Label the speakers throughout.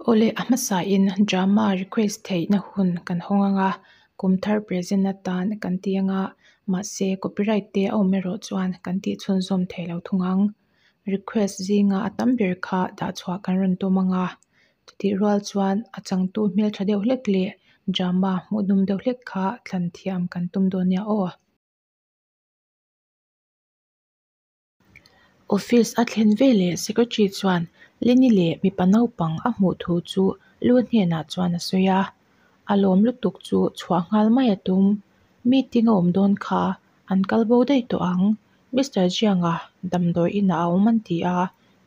Speaker 1: Awle, a hmasain drama request theihna hun kan hawng anga, kum thar present atan kan ti anga, mahse copyright te a awm erawh chuan kan tih chhunzawm thei lo thung ang. Request zinga a tam ber kha dah chhuah kan rawn tum anga, chutih rual chuan a changtu hmeltha deuh hlek leh drama hmuhnawm deuh hlek kha thlan thiam kan tum dawn nia aw. Office a thlen veleh Secretary chuan Lenny leh mipa naupang a hmuh thu chu Lu hnenah chuan a sawi a. A lawm lutuk chu chhuah nghal mai a tum. Meeting a awm dawn kha an kal bo daih tawh ang. Mister Jianga damdawi inah a awm an ti a,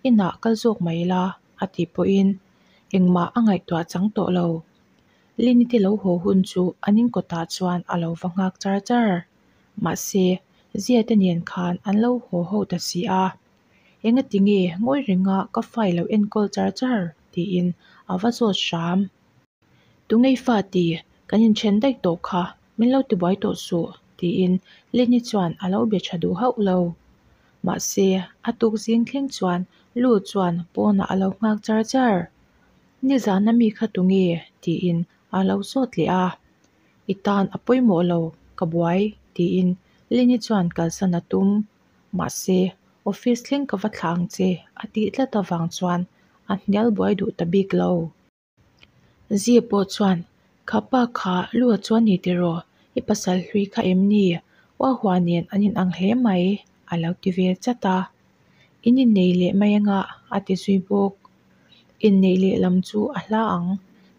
Speaker 1: inah kal zawk mai ila a tih pawhin engmah a ngaihtuah chang tawh lo. Lenny te lo haw hun chu an inkawtah chuan a lo va nghak char char. Mahse, Zia te nen khan an lo haw ho ta si a. Engati nge ngawi renga ka fa i lo enkawl char char? tiin a va zawt hram. Tungei fa ti, kan inthen daih tawh kha, min lo tibuai tawh suh, tiin Lenny chuan a lo be tha duh hauh lo. Mahse, a tuk zing thleng chuan Lu chuan pawnah a lo nghak char char. Nizan a mi kha tunge? tiin a lo zawt leh a. I tan a pawimawh lo, ka buai, tiin Lenny chuan kalsan a tum. Mahse, office thleng ka va thlah ang che a tih tlat avang chuan a hnial buai duh ta bik lo. Zia pawh chuan, Kha pa kha Lua chu a ni tiraw? I pasal hlui kha em ni? Uahua nen an inang hle mai, a lo ti ve chat a. In innei leh mai anga a ti zui bawk. Inneih leh lam chu a hla ang.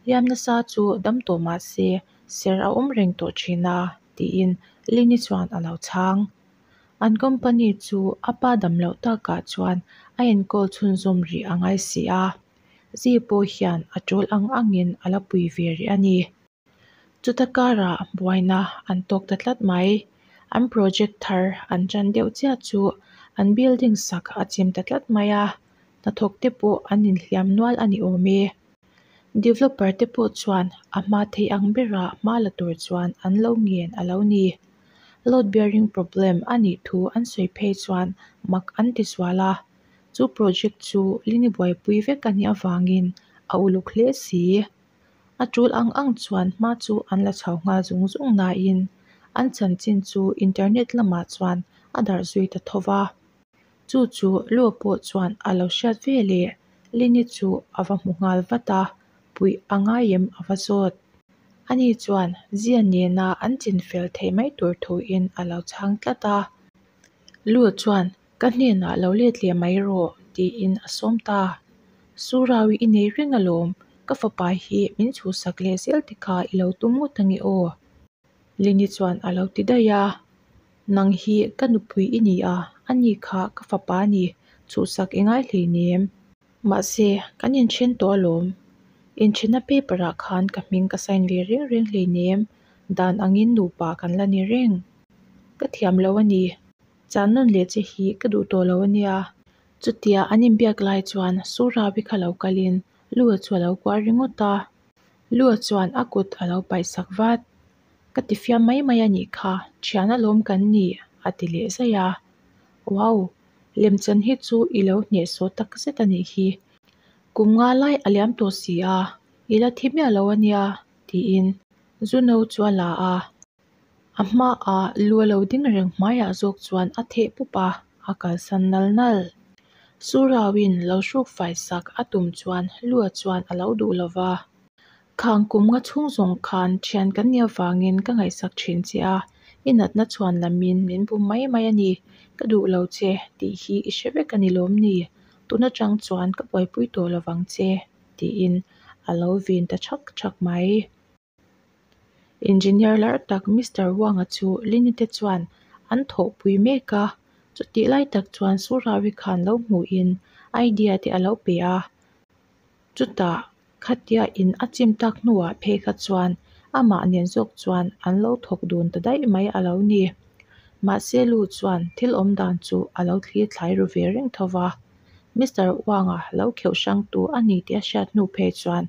Speaker 1: Hliam nasa chu dam tawh mah se ser a awm reng tawh thin a, tiin Lini chuan a lo chhang. An company chu a pa dam loh takah chuan a enkawl chhunzawm rih a ngai si a. Zi pawh hian a tul ang angin a la pui ve rih a ni. Chuta karah buaina an tawk ta tlat mai. An project thar an tan deuh chiah chu an building sak a chim ta tlat mai a, hnathawk te pawh an inhliam nual a ni awm e. Developer te pawh chuan a hma thei ang bera hma la tur chuan an lo ngen a lo ni. Load bearing problem a nih thu an sawi phei chuan mak an ti sual a, chu project chu Lini buaipui vek a nih avangin a uluk hle si. A tul ang ang chuan hma chu an la chho nghal zung zung nain an chanchin chu internet lamah chuan a darh zui ta tho va. Chu chu Lu pawh chuan a lo hriat ve leh Lini chu a va hmu nghal vat a, puih a ngai em a va zawt. Ani chuan Zia nena an chinfel theih mai tur thuin a lo chhang tlat a. Lu chuan Ka hnenah lo let leh mai rawh, tiin a sawm ta. Suraui i nei reng alawm, ka fapa hi min chhuhsak leh zel te kha i lo tum ngawt ange aw. Lini chuan a lo ti daih a, Nang hi ka nupui i ni a, ani kha ka fapa a ni, chhuhsak i ngai hleinem. Mahse, kan inthen tawh alawm. Inthenna paper ah khan ka hming ka sign ve reng reng hleinem, dan angin nupa kan la ni reng. Ka thiam lo a ni. Chan nawn leh che hi ka duh tawh lo a nia. Chutia an inbiak lai chuan Surabi kha lo kalin Lua chu a lo kuah ringawt a. Lua chuan a kut a lo paih sak vat. Ka ti fiam mai mai a nih kha, thian alawm kan ni, a ti leh zaih a. Wow! Lemchan hi chu i lo hnehsawh tak zet a nih hi. Kum nga lai a liam tawh si a, i la thi miah lo a nia, tiin Zuno chu a la a. A hmaah lu a lo ding reng hmaiah zawk chuan a theh pup a, a kalsan nal nal. Surauin lo hruk fai sak a tum chuan Lua chuan a lo duh lo va. Khang kum nga chhung zawng khan thian kan nih avangin ka ngaihsak thin che a, i natna chhuan lamin min bum mai mai a ni, ka duh lo che tih hi i hre vek a ni lawm ni? Tun atang chuan ka buaipui tawh lo vang che, tiin a lo vin ta chhak chhak mai. Engineer lar tak Mister Wang-a chu Lini te chuan an thawhpui mek a, chutih lai tak chuan Surawi khan lo hmuhin idea te a lo pe a, chutah khatia in a chim tak hnuah phei kha chuan amah nen zawk chuan an lo thawk dun ta daih mai a lo ni. Mahse Lu chuan thil awm dan chu a lo thlir thlai ru ve reng tho va, Mister Wang-a lo kheuh hrangtu a ni tih a hriat hnu phei chuan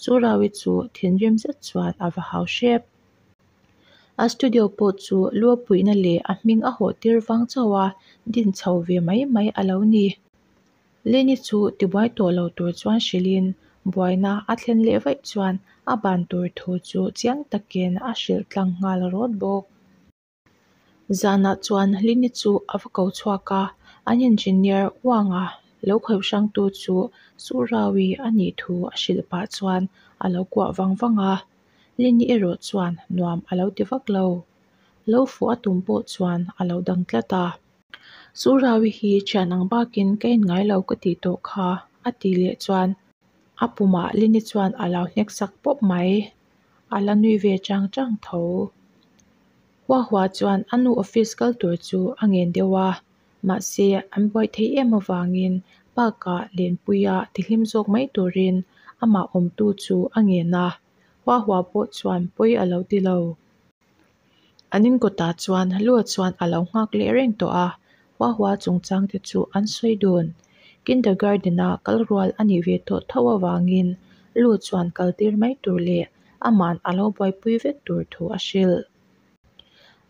Speaker 1: Surawi chu thinrim zet chuan a va hau hrep. A studio pawh chu luapuihna leh a hming a hawh tir vang chauh a din chho ve mai mai a lo ni. Leni chu tibuai tawh lo tur chuan hrilhin Buaina a thlen leh vaih chuan a ban tur thu chu chiang takin a hrilh tlang nghal rawt bawk. Zanah chuan Lini chu a va ko chhuak a, an engineer Wanga lo khawih hrangtu chu Surawi a nih thu a hrilh pah chuan a lo kuah vang vang a. Lini erawh chuan nuam a lo ti vak lo. Lo fuh a tum pawh chuan a lo dang tlat a. Surawi hi thian ang bakin ka en ngai lo ka tih tawh kha a tih leh chuan a pumah Lini chuan a lo hnek sak pawp mai. A la nui ve chang chang tho. Hua Hua chuan a nu office kal tur chu a ngen deuh a, mahse an buai theih em avangin park-ah lenpuia tihlim zawk mai turin amah awmtu chu a ngen a, Hua Hua pawh chuan pawi a lo ti lo. An inkawtah chuan Lua chuan a lo nghak leh reng tawh a, Hua Hua chungchang te chu an sawi dun. Kindergarten-a kal rual a nih ve tawh tho avangin Lu chuan kal tir mai tur leh ama'n a lo buaipui vek tur thu a hrilh.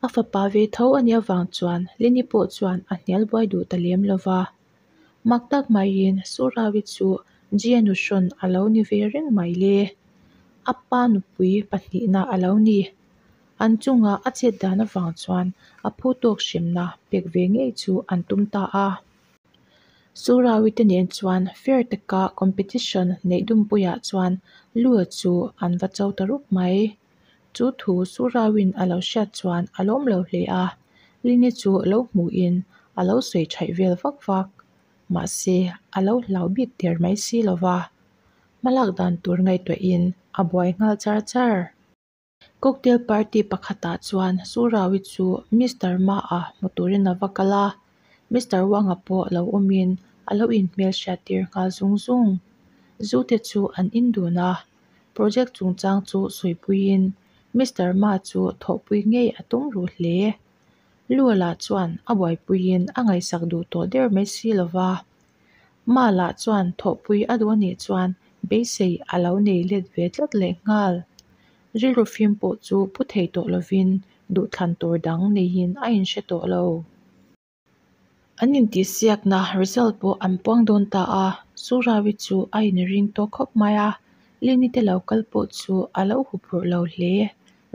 Speaker 1: A fapa ve tho a nih avang chuan Lini pawh chuan a hnial buai duh ta lem lo va. Mak tak maiin Surawi chu Jia nuhrawn a lo ni ve reng mai le. A pa nupui pahnihna a lo ni. An chunga a chet dan avang chuan a phu tawk hremna pek ve ngei chu an tum ta a. Surawi te nen chuan fair taka competition neih dumpuiah chuan Lua chu an va cho ta rup mai. Chu thu Surawin a lo hriat chuan a lawm lo hle a, Lini chu lo hmuhin a lo sawi thaih vel vak vak. Mahse, a lo hlau bik der mai si lo va, hmalak dan tur ngaihtuahin a buai nghal char char. Cocktail party pakhatah chuan Surawi chu Mister Ma-a hmu turin a va kal a, Mister Wang-a pawh lo awmin a lo inhmelhriat tir nghal zung zung. Zu te chu an in dun a, project chungchang chu sawipuiin Mister Ma chu thawhpui ngei a tum ruh hle. Lua lah chuan a buaipuiin a ngaihsak duh tawh der mai si lo va. Ma lah chuan thawhpui a duh a nih chuan beisei a lo nei let ve tlat leh nghal. Rilru fim pawh chu pu thei tawh lovin duhthlan tur dang neiin a inhre tawh lo. An intihsiakna result pawh an puang dawn ta a, Surawi chu a inring tawh khawp mai a, Lini te lo kal pawh chu a lo huphurh lo hle.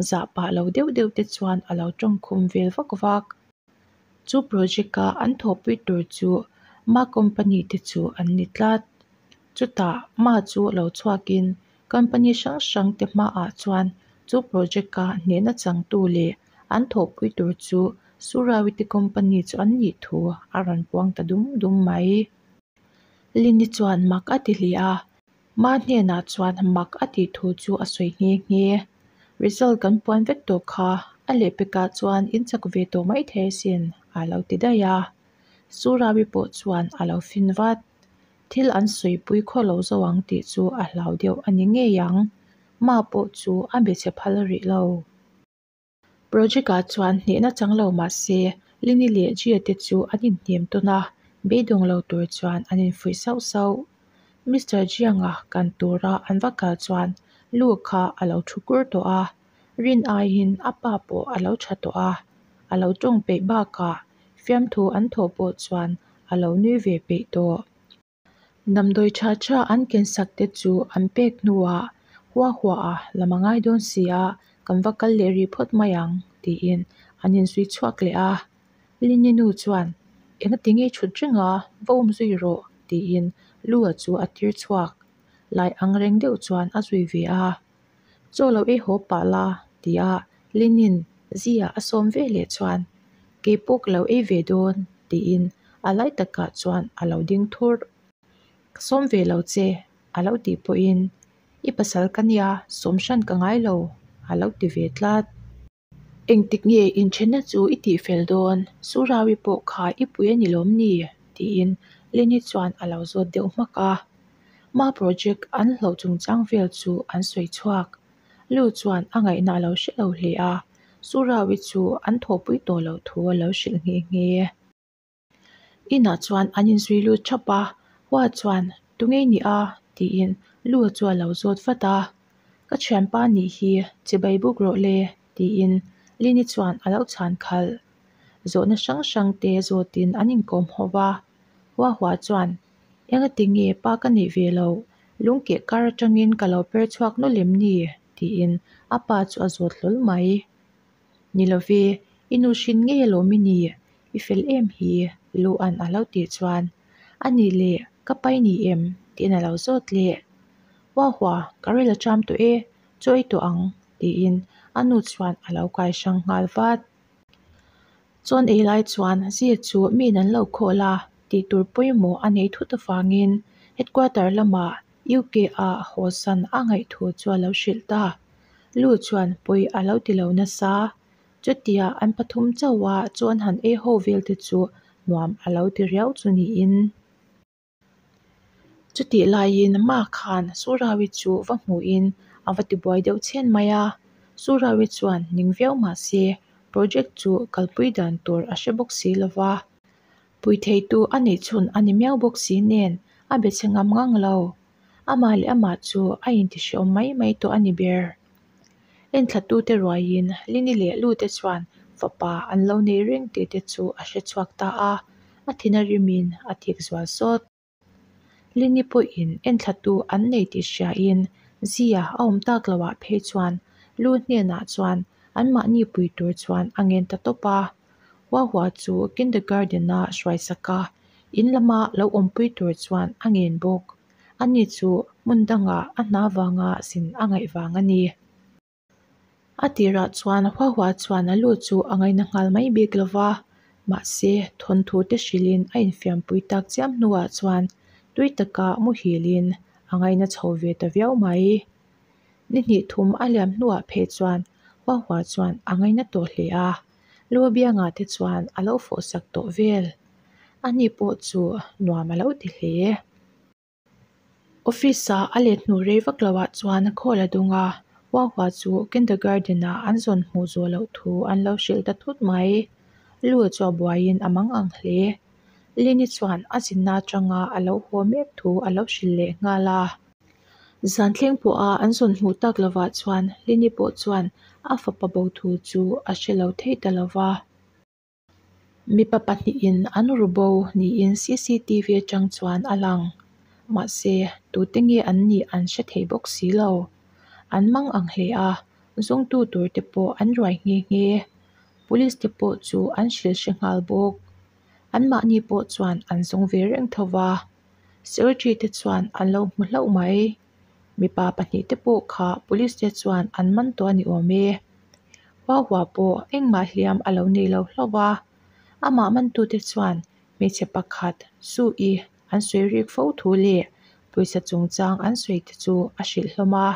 Speaker 1: Zah pah lo deuh deuh te chuan a lo tawngkhum vel vak vak. Chu project a an thawhpui tur chu Ma company te chu an ni tlat. Chutah Ma chu lo chhuakin company hrang hrang te hmaah chuan chu project a hnehna changtu leh an thawhpui tur chu Surawite company chu an nih thu a rawn puang ta dum dum mai. Lini chuan mak a ti hle a, Ma hnenah chuan mak a tih thu chu a sawi nghe nghe. Result kan puan vek tawh kha, a lehpekah chuan in chak ve tawh mai thei asin, a lo ti daih a. Surawi pawh chuan a lo fin vat. Thil an sawipui khaw lo zo ang tih chu a hlau deuh a ni ngei ang. Ma pawh chu a be chhe phal rih lo. Project-ah chuan hnehna chang lo mah se, Lini leh Gia te chu an inhnem tawn a, beidawng lo tur chuan an infuih sauh sauh. Mister Jiang-a kan tura an va kal chuan Lu kha a lo thu kur tawh a, rin aiin a pa pawh a lo tha tawh a, a lo tawng peih bakah fiamthu an thawh pawh chuan a lo nui ve peih tawh. Damdawi tha tha an ken sak te chu an pek hnuah hua hua a lam a ngai dawn si a, kan va kal leh rih phawt mai ang tiin an inzui chhuak leh a. Lini nu chuan, Engati nge i thut reng a, va um zui rawh tiin Lua chu a tir chhuak. Lai ang reng deuh chuan a zui ve a. Chaw lo ei haw pah la tia Linin Zia a sawm ve leh chuan, Kei pawh ka lo ei ve dawn tiin a lai takah chuan a lo ding thurh. Ka sawm ve lo che a lo tih pawhin, I pasal ka nia, sawm hran ka ngai lo a lo ti ve tlat. Engtik nge inthenna chu i tih fel dawn? Surawi pawh kha i pui a ni lawm ni? tiin Leni chuan a lo zawt deuh hmak a. Ma project an hlauh chungchang vel chu an sawi chhuak. Lu chuan a ngaihna a lo hre lo hle a, Surawi chu an thawhpui tawh loh thu a lo hrilh nghe nghe. Inah chuan an inzui lut thap a, Hua chuan, Tunge i nih a? tiin Lu chu a lo zawt vat a. Ka thianpa nih hi chibai buk rawh le, tiin Lini chuan a lo chhan khalh. Zawhna hrang hrang te zawtin an inkawm ho va, Hua Hua chuan, Engati nge pa ka neih ve loh? Lungkeh kar atangin ka lo per chhuak nawlh em ni? tiin a pa chu a zawt hlawl mai. Ni love, i nu hrin ngei alawm i nih, i fel em hi, Lu-a'n a lo tih chuan, A nih leh, ka pa i ni em? tiin a lo zawt leh. Hua hua, ka ril a ṭam tawh e, chaw ei tawh ang, tiin a nu chuan a lo kai hrang nghal vat. Chawn ei lai chuan Zia chu miin an lo call a, tih tur pawimawh a neih thut avangin headquarter lamah UK a hawsan a ngaih thu chu a lo hrilh ta. Lu chuan pawi a lo ti lo nasa. Chutia an pathum chauha chaw an han ei ho vel te chu nuam a lo ti riau chu niin. Chutih laiin Ma khan Surawi chu va hmuhin a va tibuai deuh chhen mai a. Surawi chuan ning viau mah se project chu kalpui dan tur a hre bawk si lo va. Pui theitu a neih chhun a ni miau bawk si nen a be chhe ngam ngang lo. Amah leh amah chu a intihreawm mai mai tawh a ni ber. Enthlatute ruaiin Lini leh Lute chuan fapa an lo nei reng tih te chu a hre chhuak ta a, a thin a rimin a thik zual sawt. Lini pawhin enthlatu an nei tih hriain Zia a awm tak loah phei chuan Lu hnenah chuan anmahni pui tur chuan a ngen ta tawp a. Hua Hua chu kindergarten-a hruai sak a, in lama lo awmpui tur chuan a ngen bawk. Ani chu hmun dangah a hna vanga zin a ngaih vang a ni. A tirah chuan Hua Hua chuan a lu chu a ngaina nghal mai bik lo va, mahse thawnthu te hrilhin a infiampui tak chiam hnuah chuan tui taka muhilin a ngaina chho ve ta viau mai. Ni hnih thum a liam hnuah phei chuan Hua Hua chuan a ngaina tawh hle a, lu biangah te chuan a lo fawhsak tawh vel. Ani pawh chu nuam a lo ti hle. Office-a a let hnu rei vak loah chuan call a dawng a, Hua Hua chu kindergarten-ah an zawn hmuh zawh loh thu an lo hrilh ta thut mai. Lu chu a buaiin a mang ang hle. Lini chuan a zinna atanga a lo haw mek thu a lo hrilh leh nghal a. Zan thleng pawha an zawn hmuh tak lovah chuan Lini pawh chuan a fapa bo thu chu a hre lo thei ta lo va. Mipa pahnihin an ru bo niin cctv atang chuan a lang. Mahse, tute nge an nih an hre thei bawk si lo. An mang ang hle a, zawngtu tur te pawh an ruai nghe nghe. Police te pawh chu an hrilh hre nghal bawk. Anmahni pawh chuan an zawng ve reng tho va. Secretary te chuan an lo hmu hlauh mai. Mipa pahnihte pawh kha police te chuan an man tawh a ni awm e. Hua hua pawh engmah hliam a lo nei lo hlauh a. Amah mantute chuan hmeichhe pakhat Su-i an sawi rik fo thu leh pawisa chungchang an sawi te chu a hrilh hlawm a.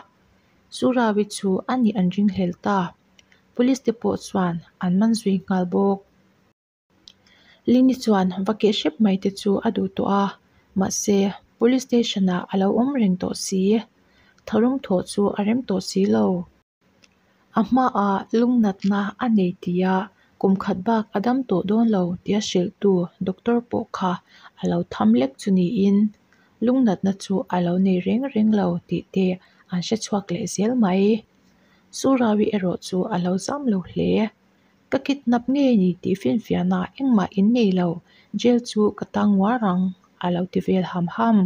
Speaker 1: Surawi chu a nih an ringhlel ta. Police te pawh chuan an man zui nghal bawk. Lini chuan va keh hrep mai te chu a duh tawh a, mahse police station ah a lo awm reng tawh si. Tharum thawh chu a rem tawh si lo. A hmaah lungnatna a nei tia kum khat bak a dam tawh dawn lo tia hrilhtu doctor pawh kha a lo tham lek chu niin lungnatna chu a lo nei reng reng lo tih te an hre chhuak leh zel mai. Surawi erawh chu a lo zam lo hle. Ka kidnap ngei ni tih finfiahna engmah in nei lo, jail chu ka tang nguar ang, a lo ti vel ham ham.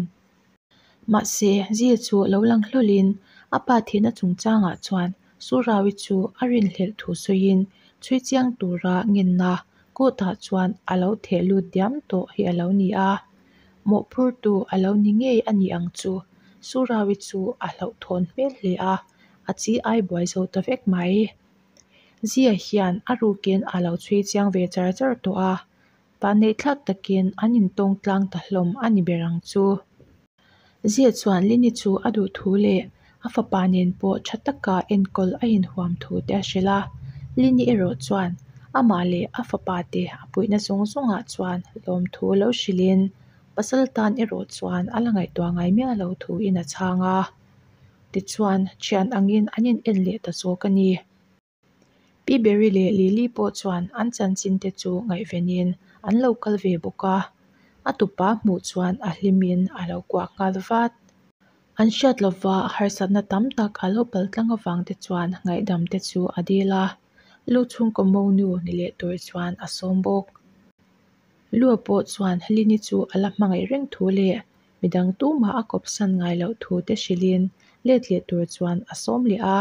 Speaker 1: Mahse, Zia chu lo lang hlawlhin a pa thihna chungchangah chuan Surawi chu a rinhlelh thu sawiin chhui chiang tura ngenna court-ah chuan a lo theh lut diam tawh hi a lo ni a. Mawhphurtu a lo ni ngei a ni ang chu, Surawi chu a hlauhthawn hmel hle a, a chi ai buai zo ta vek mai. Zia hian a rukin a lo chhui chiang ve char char tawh a, vanneih thlak takin an intawng tlang ta hlawm a ni ber ang chu. Zia chuan Lini chu a duh thu leh a fapa nen pawh tha taka enkawl a inhuam thu te a hrilh a, Lini erawh chuan amah leh a fapa te a puihna zawng zawngah chuan lawmthu lo hrilhin pasal tan erawh chuan a la ngaihtuah ngai miah lo thuin a chhang a. Tichuan, thian angin an in en leh ta zawk a ni. Pi Berry leh Lily pawh chuan an chanchin te chu ngaihvenin an lo kal ve bawk a. A tupa hmuh chuan a hlimin a lo kuah nghal vat. An hriat lova harsatna tam tak a lo pal tlang avang te chuan ngaihdam te chu a dil a, lu chhungkaw monu ni leh tur chuan a sawm bawk. Lua pawh chuan Lini chu a la hmangaih reng thu leh midang tumah a kawpsan ngai loh thu te hrilhin let leh tur chuan a sawm leh a.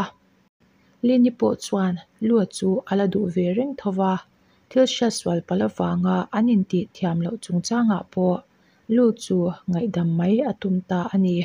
Speaker 1: Lynn-i pawh chuan Lua chu a la duh ve reng tho va, thil hriatsual palh avanga an intih thiam loh chungchangah pawh Lu chu ngaihdam mai a tum ta a ni.